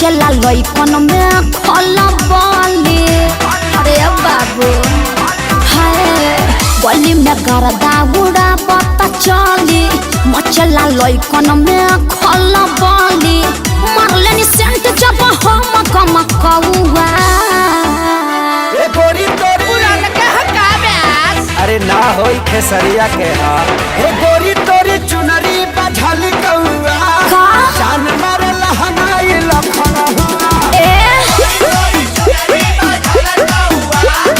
मचला लइकन में खलबली। अरे बाबू हाय, गली में गर्दा उड़ा पता चली, मचला लइकन में खलबली। मारलेनी सेंट जब हम कम कौआ। ए गोरी तोरी अरे ना होई खेसरिया के हा। ए गोरी तोरी चुनरी बझल कौआ, का? जान मारे लहंगाई लखनऊआ। ए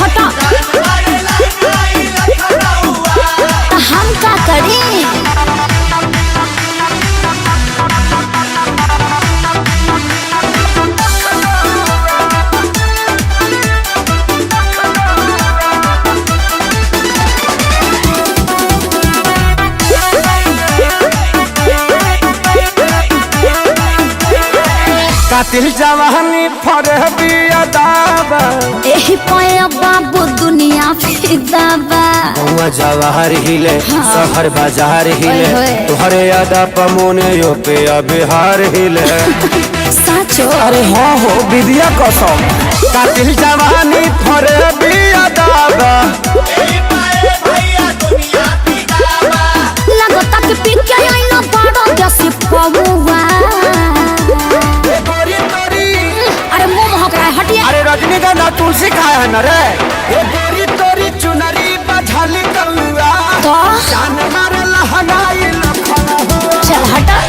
हटा, त हम का करी? कातिल जवानी फरे बिया दाबा, एही पया बाबू दुनिया फिदा बा। कौआ जवाहर हिले, हाँ। शहर बाजार हिले, ओए होए। तुहरे अदा पमोने यो पे बिहार हिले। साचो? अरे हाँ हो विद्या कसम, कातिल जवानी फरे बिया दाबा। लगता कि पी के आइलो बड़ो देसी पौआ। ए गोरी तोरी, अरे मुंह महक रहा है, हटिए। अरे रजनीगंधा तुलसी खाया है न रे। ए गोरी तोरी चुनरी बझल कौआ, तो जान मारे लहंगाई लखनऊआ। चल हटा।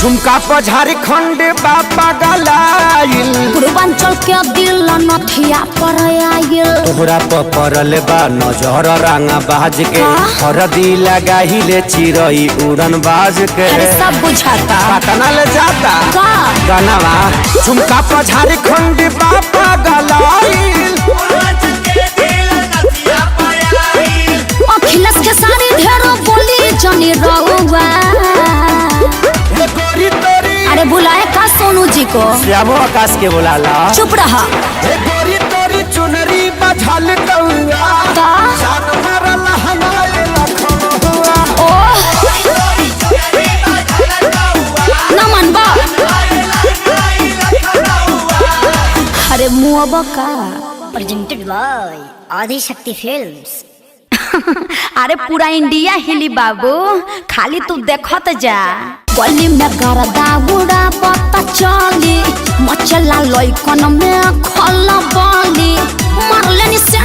झुमका पर झारखंड बापा गलाइल, पूर्वांचल के दिल नथिया पर आइल। तोहरा पर परल बा नजर रंगा बाज के, का? हरदी लगाहिले चिरई उड़न बाज के। अरे सब बुझाता। पटना ले जाता का? गनवा। झुमका पर झारखंड बापा गलाइल, अखिलेश के सारी ढेरो बोली जनी रउआ। ए गोरी तोरी, अरे बुलाए का सोनू जी को? श्यामो आकाश के बोला ला। चुप रहा। ए गोरी तोरी चुनरी बझल कौआ, का? जान मारे लहंगाई लखनऊआ। ओ न मनबा, अरे मुआबा का। Presented by Adi Shakti Films. अरे पूरा इंडिया हिली बाबू, खाली तू देखत जा। गली में गर्दा उड़ा पता चली, मचला लइकन में खलबली। मारलेनी से